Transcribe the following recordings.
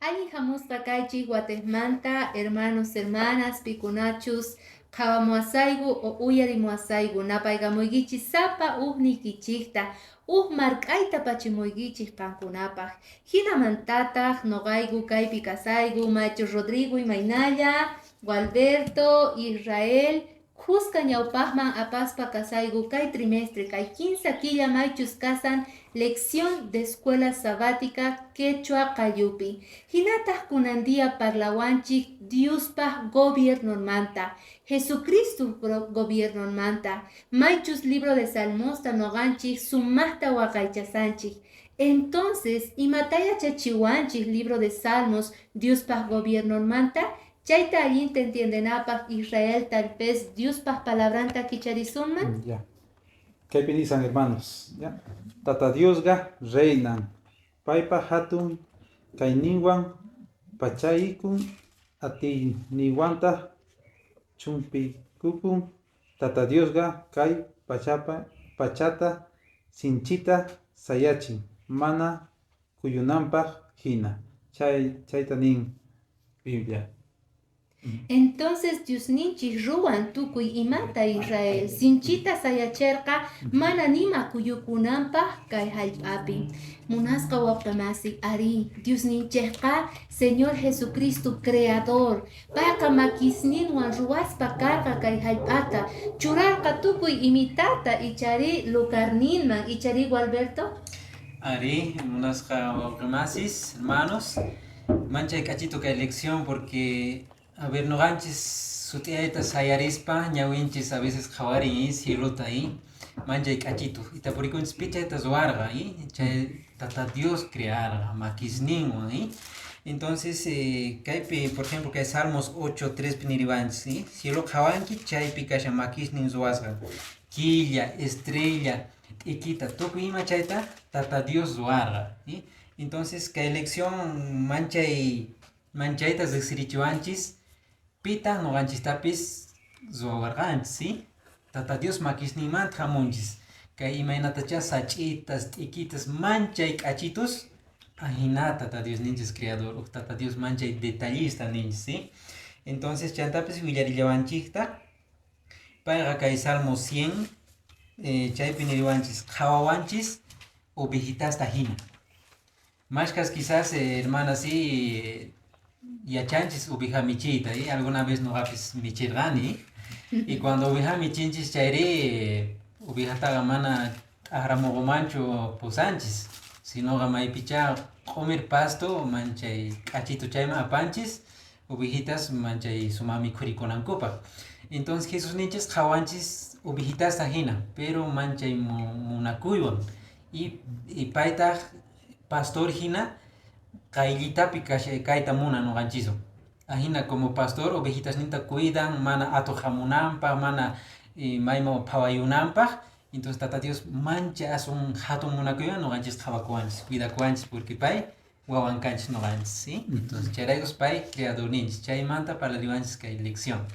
Allin hamusqa kaychik watejmanta, hermanos, hermanas, pikunachus qhawamuwasayku o uyarimuwasayku, napaykamuykichik sapa ujniykichikta, uj mark'ayta pachimuykichik qankunapaq. Hinamantataq noqayku kaypi kasayku, machu Rodrigo imaynalla, Gualberto, Israel, khuska ñawpaqman apaspa kasayku kay trimestre, kay kinsa killa maychus kasan lección de escuela sabática quechua qallupi. Hinataq kunan día parlawanchik Diospaq gobiernonmanta, Jesucristo gobiernonmanta, maychus libro de Salmosta noqanchik sumaqta waqaychasanchik. Entonces, imata yachachiwanchik libro de Salmos Diospaq gobiernonmanta? Chayta allinta entiendenapaq, Israel, tal vez Diospaq palabranta kicharisunman. Ya. Kaypi nisan, hermanos, ya. Tata Diosqa reinan. Paypa hatun kayninwan pachaykun, atiyninwantaq chumpiykukun. Tata Diosqa kay pachapa pachata sinchita sayachin mana kuyunanpaq hina. Chay chayta nin Biblia. Entonces Diosninchik ruwan tukuy imata, Israel, sinchita sayacherqa mana nima kuyukunanpaq kay hallp'api. Munasqa wawqimasi, arí, Diosninchikqa Señor Jesucristo creador, payqa makisninwan ruwaspa karqa kay hallp'ata, churarqa tukuy imitata, ichari, lugarninman, ichari, Gualberto? Arí, munasqa wawqimasis, hermanos, manchay k'achitu kay lección porque, a ver, noqanchis sut'iyayta sayarispa ñawinchis a veces qhawarin y cielota y manchay k'achitu y tapurikunchis pi chayta ruwarqa y chay Tata Dios crearqa makisninwan y entonces kaypi, por ejemplo, kay Salmos 8:3 pi niriwanchis y cielo qhawanki, chaypi kashan makisnin ruwasqan, killa, estrella, t'ikita, tukuy ima chayta Tata Dios ruwarqa y entonces kay lección manchay manchayta riqsirichiwanchis pitaq noqanchistapis ruwawarqanchis, ¿sí? Tata Dios makisninmanta hamunchis, kay imaynatachá sach'itas, t'ikitas manchay k'achitus, ajina Tata Dios ninchis creador, uj Tata Dios manchay detallista ninchis, ¿sí? Entonces chantapis willarillawanchikta payqa kay Salmo 100 chaypi niriwanchis qhawawanchis ovejitasta hina. Mashkas quizás, hermanas, sí, yachanchis oveja michiyta, y alguna vez noqapis michirqani, y cuando oveja michinchis chayri ovejataqa mana t'aqramuqumanchu pusanchis, sinoqa maypichá q'umir pasto manchay k'achitu chayman apanchis ovejitas manchay suma mikhurikunankupaq. Entonces Jesús ninchis qhawanchis ovejitasta hina, pero manchay munakuywan y paytaq pastor hina qayllitapi kayta munan noqanchiswan. Ajina como pastor ovejitasninta cuidan mana atuq hamunanpaq, mana mayman phawayunanpaq. Entonces Tata Dios mancha aswan hatun munakuywan noqanchis qhawakuwanchis, cuidakuwanchis, porque pay wawan kanchis noqanchis, ¿sí? Entonces chayraykus pay creadorninchis, chaymanta parlariwanchis kay lección.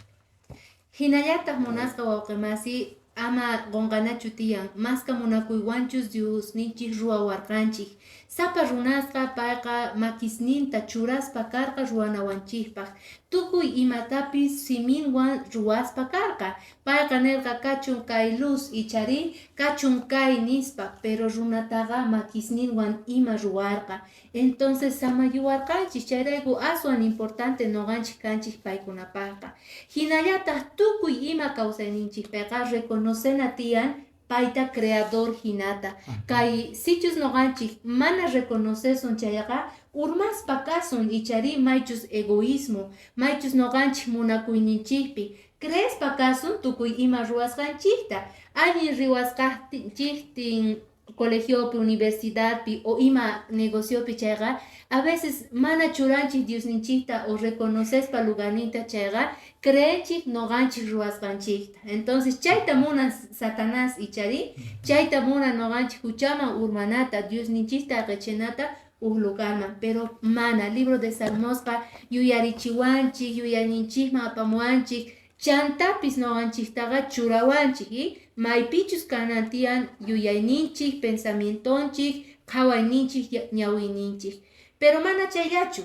Hinallataq, munasqa wawqimasi, ama qunqanachu tiyan maska munakuywanchus Diosninchik ruwawarqanchik. Sapa runasqa payqa makisninta churaspa karqa ruwanawanchikpaq. Tukuy imatapis siminwan ruwaspa karqa. Payqa nirqa kachun kay luz, ichari, kachun kay nispa, pero runataqa makisninwan ima ruwarqa. Entonces samayuwarqanchik, chayrayku aswan importante noqanchik kanchik paykunapaqqa. Hinallataq tukuy ima kawsayninchikpiqa reconocena tiyan payta creador hinata. Kay sichus noqanchik mana reconocesun chayqa urmaspa kasun, ichari, maychus egoísmo, maychus noqanchik munakuyninchikpi creespa kasun tukuy ima ruwasqanchikta. Allin riwasqanchiktin colegiopi, universidadpi o ima negociopi chayqa a veces mana churanchik Diosninchikta o reconocespa lugarninta chayqa creenchik noqanchik ruwasqanchikta. Entonces chayta munan Satanás, ichari, chayta munan noqanchik huchaman urmanata, Diosninchikta aqichinata uj lugarman, pero mana. Libro de Salmosqa yuyarichiwanchik, yuyayninchikman apamuwanchik, chantapis noqanchiktaqa churawanchik y maypichus kanan tiyan yuyayninchik, pensamientonchik, qhawayninchik, ñawiyninchik. Pero mana chayllachu.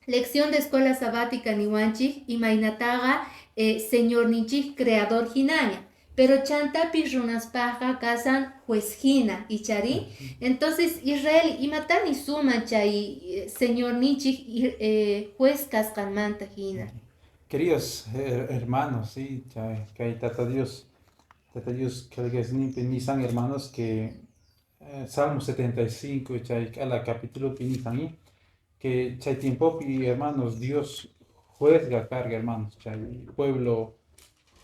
Lección de escuela sabática niwanchik imaynataqa Señorninchik creador hinaña. Pero chantapis runaspaqqa kasan juez hina, ichari. Entonces Israel imatani suman chay Señorninchik juez kasqanmanta hina. Queridos hermanos, sí, chay Tata Dios, nisan hermanos que Salmo 75, chay k'ala capítulo nisan que chay tiempopi hermanos Dios juezga carga hermanos, chay pueblo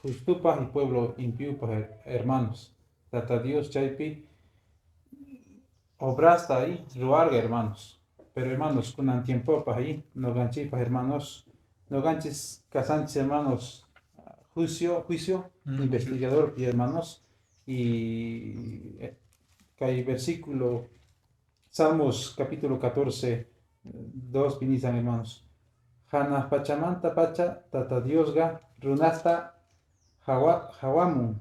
justupa y pueblo impiupa hermanos. Tata Dios chaypi obrasta ahí ruarga hermanos. Pero hermanos, kunan tiempopa ahí noganchipa hermanos, noganchis casanchis hermanos, juicio, investigador y hermanos, y hay versículo Salmos capítulo 14, 2 pinizan hermanos. Hana pachamanta pacha tata Diosga runasta hawamun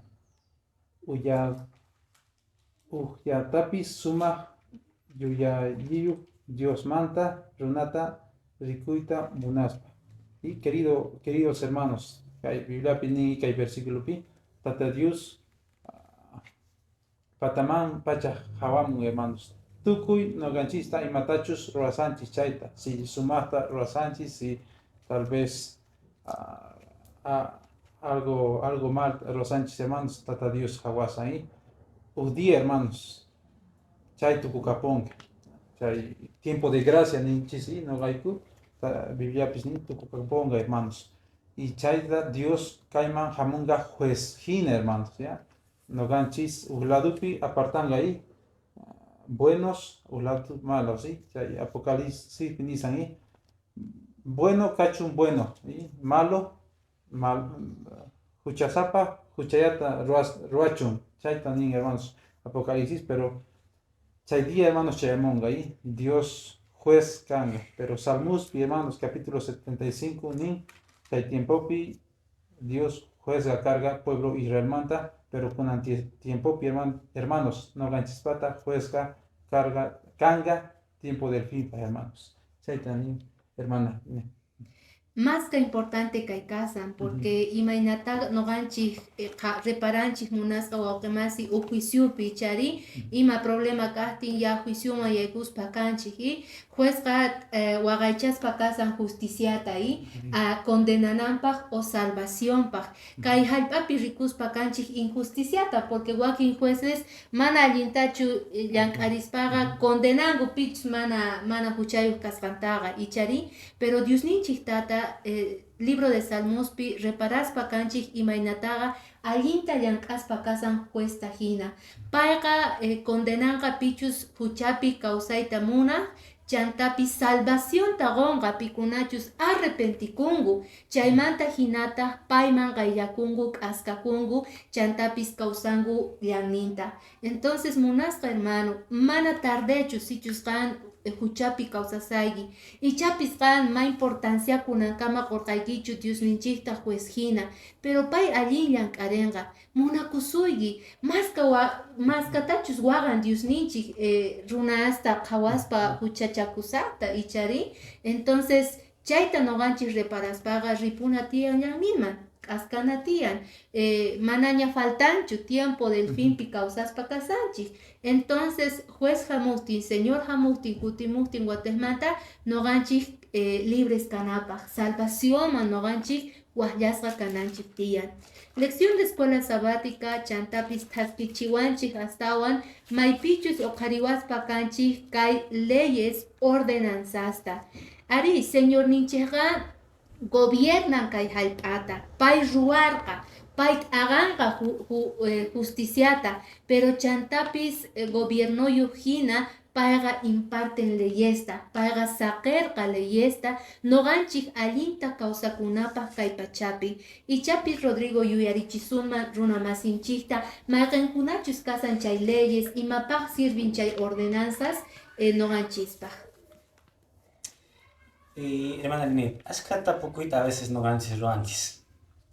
uhyatapis suma yuyayiyu Dios manta runata rikuyta munaspa. Y queridos hermanos, kay Biblia ni kay versículo pi tata Dios pataman pacha hawamun hermanos. Tukuy noganchista imatachus ruasanchis chayta, si sumata ruasanchis, si tal vez algo mal ruasanchis hermanos, tata Dios hawasa ahí. Udía hermanos, chay tukukaponka, chay tiempo de gracia ninchis nogayku, Biblia ni tukukaponga hermanos. Y chayta Dios kayman hamunga juez hina hermanos, ya. Noganchis ujladupi apartanga ahí. Buenos o malos, ¿sí? Apocalipsis nisan ahí. Bueno kachun bueno, ¿sí? Malo, mal, huchasapa, huchayata, ruachun, chayta nin hermanos, Apocalipsis, pero chay día hermanos chayamonga ahí, Dios juez kanga, pero Salmos, hermanos, capítulo 75 nin, chay tiempopi, Dios juez carga pueblo Israel manta, pero con tiempo hermanos, no ganchispata, juezga, carga, canga, tiempo del fin, hermanos. Chayta, hermana. Más que importante kay kasan, porque imaynata noqanchik reparanchik munasqa wawqimasi uj juiciopi chari ima problema kaqtin ya juicioman yaykuspa kanchik y juezqa waqaychaspa kasan justiciata y condenananpaq o salvacionpaq kay hallp'api rikuspa kanchik injusticiata porque wakin jueces mana allintachu llank'arispaqa condenanku pichus mana huchayuq kasqantaqa ichari, pero Diosninchik tata libro de Salmospi reparaspa kanchik imaynataqa allinta llank'aspa kasan juezta hina payqa condenanqa pichus huchapi kawsayta munaq chantapi salvacionta qunqa pikunachus arrepentikunku chaymanta hinata payman qayllakunku k'askakunku chantapis kawsanku llanninta. Entonces munasqa hermano mana tardechu sichus qan huchapi kawsasayki ichapis qan ma importancia kunankama qurqaykichu Diosninchikta juez hina, pero pay allin llank'arinqa munakusuyki maskatachus waqan Diosninchik runasta qhawaspa huchachakusaqta ichari. Entonces chayta noqanchik reparaspaqa ripuna tiyan ñanninman k'askana tiyan manaña faltanchu tiempo del finpi kawsaspa kasanchik. Entonces juez hamuqtin señor hamuqtin kutimuqtin watejmanta noqanchik libres kanapaq salvacionman noqanchik waqllasqa kananchik tiyan. Lección de escuela sabática chantapis thaskichiwanchik astawan maypichus uqhariwaspa kanchik kay leyes ordenanzasta. Ari señorninchikqa gobiernan kay hallp'ata pay ruwarqa pay t'aqanqa justiciata, pero chantapis gobiernoyuq hina payqa imparten leyesta, payqa saqirqa leyesta noqanchik allinta kawsakunapaq kay pachapi. Ichapis Rodrigo yuyarichisunman runamasinchikta mayqinkunachus kasan chay leyes imapaq sirvin chay ordenanzas noqanchispaq. Hermana Linet, ashka tapukuyta a veces noqanchis ruwanchis.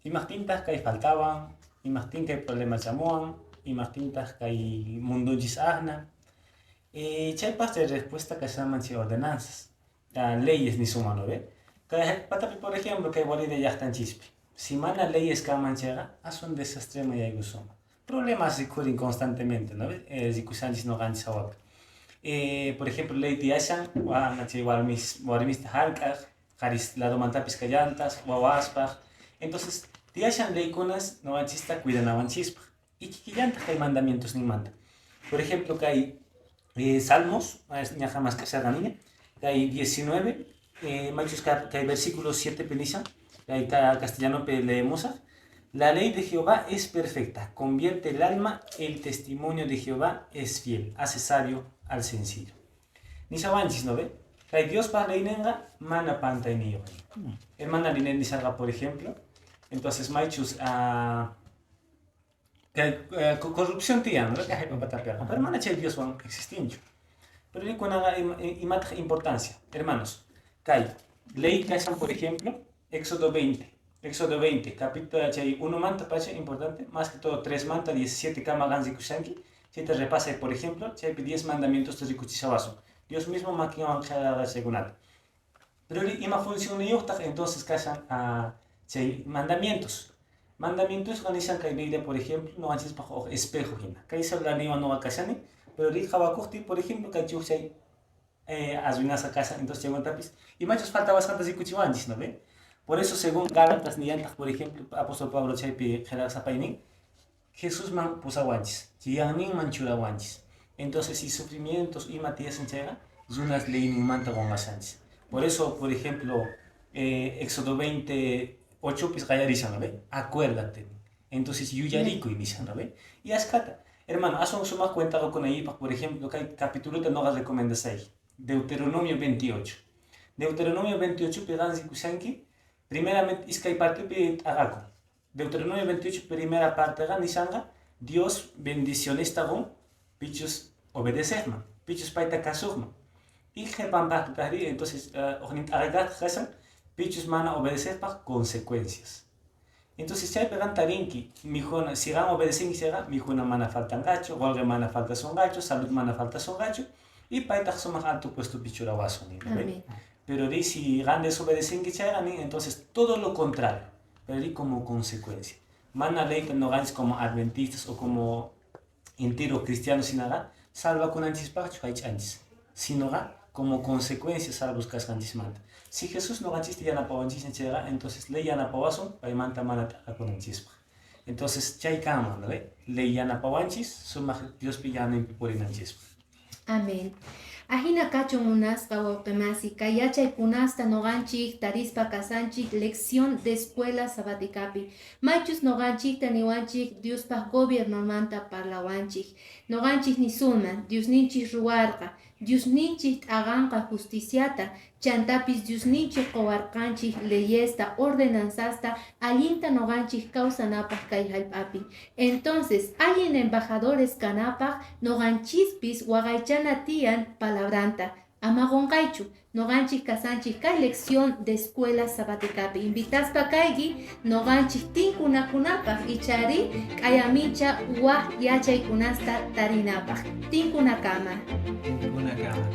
Imaqtintaq kay faltawan, imaqtin kay problema chamuwan, imaqtintaq kay mundunchis aqna. Chaypaq chay respuesta kashaman chay ordenanzas, leyes ni suma, ¿no ve? Kay patapi, por ejemplo, kay Bolivia llaqtanchispi. Si mana leyes kanman chayqa, aswan desastreman yaykusunman. Problemas rikhurin constantemente, ¿no? Rikushanchis noqanchis hawapi. Por ejemplo, ley tiyashan, chay warmis, warmista hark'aq, qaris ladomantapis kallantas, wawaspaq. Entonces, tiyashan leykunas noqanchista cuidanawanchispaq. Y kikillantaq kay mandamientos ninmanta. Por ejemplo, kay Salmos, ñaqa mas kasharqaniña, kay 19, maychus kay versículo 7 nishan, kay castellanopi leemos. La ley de Jehová es perfecta, convierte el alma, el testimonio de Jehová es fiel, hace sabio al sencillo. Nishawanchis, ¿no ve? Kay Diospa leyninqa mana pantayniyuq. Hermana Linet nisharqa, por ejemplo, entonces maychus kay corrupción tiyan, ¿no? Kay papatapiqa. Pero mana chay Dioswan existinchu. Pero rikunaqa imataq importancia, hermanos. Kay ley kashan, por ejemplo, Éxodo 20. Éxodo 20, capítulo chay 1 manta pacha, importante, más que todo 3 manta, 17 kama qan rikushanki. Chayta repasa, por ejemplo, chaypi 10 mandamientos te rikuchishawasun. Dios mismo makinwan qhelqasqa chaykunata. Pero ima funcionniyuqtaq entonces kashan chay mandamientos. Mandamientos nishan kay Biblia, por ejemplo, noqanchispaq uj espejo hina. Kay celularniwan noqa kashani, pero ri qhawakuqti, por ejemplo, kay chukchay arruinasqa kashan, entonces chaymantapis imachus faltawasqanta rikuchiwanchis, ¿no ve? Por eso, según Gálatas nillantaq, por ejemplo, apóstol Pablo chaypi qhelqasapaynin, Jesusman pusawanchis, chayninman churawanchis. Entonces, si sufrimientos ima tiyasan chayqa, runas leyninmanta qonqashanchis. Por eso, por ejemplo, Éxodo 28 pis qallarishan, ¿no ve? Acuérdate. Entonces, yuyarikuy nishan, ¿no ve? Y ashkata. Hermano, aswan sumaq cuenta qokunaypaq, por ejemplo, kay capítulo noqa recomendasay. Deuteronomio 28. Deuteronomio 28 pi qan rikushanki, primeramente iskay partepi t'aqakun. Deuteronomio 28 primera parteqa nishanqa Dios bendicionesta qun pichus obedecejman, pichus payta kasuqman. Y qhipan partetaqri, entonces, uqnin t'aqakaqtaq kashan, pichus mana obedecejpaq consecuencias. Entonces chaypi qan tarinki, mikhuna, si qan obedecenki chayqa, mikhuna mana faltanqachu, qullqi mana faltasunqachu, salud mana faltasunqachu, y paytaq sumaq alto puestopi churawasun, ¿no ve? Amén. Pero ri si qan desobedecenki chayqa, nin, entonces todo lo contrario, pero ri como consecuencia. Mana leyta noqanchis como adventistas o como entero cristianos sinaqa, salvakunanchispaqchu haych'anchis, sinoqa como consecuencia salvos kasqanchismanta. Si Jesús noqanchista yanapawanchis chayqa, entonces ley yanapawasun paymanta mana t'aqakunanchispaq. Entonces chay kanman, ¿no ve? Ley yanapawanchis sumaq Diospi yanaypi purinanchispaq. Amén. Ajina kachun munasqa wawqimasi, kay yachaykunasta noqanchik tarispa kasanchik lección de escuela sabaticapi. Maychus noqanchikta niwanchik Diospaq gobiernomanta parlawanchik. Noqanchik nisunman, Diosninchik ruwarqa, Diosninchik t'aqanqa justiciata, chantapis Diosninchik qowarqanchik leyesta, ordenanzasta, allinta noqanchik kawsanapaq kay hallp'api. Entonces, allin embajadores kanapaq noqanchispis waqaychana tiyan palabranta. Ama qonqaychu, noqanchik kasanchik kay lección de escuela sabaticapi. Invitaspa kayki noqanchik tinkunakunapaq ichari k'ayamincha waj yachaykunasta tarinapaq. Tinkunakama. Tinkunakama.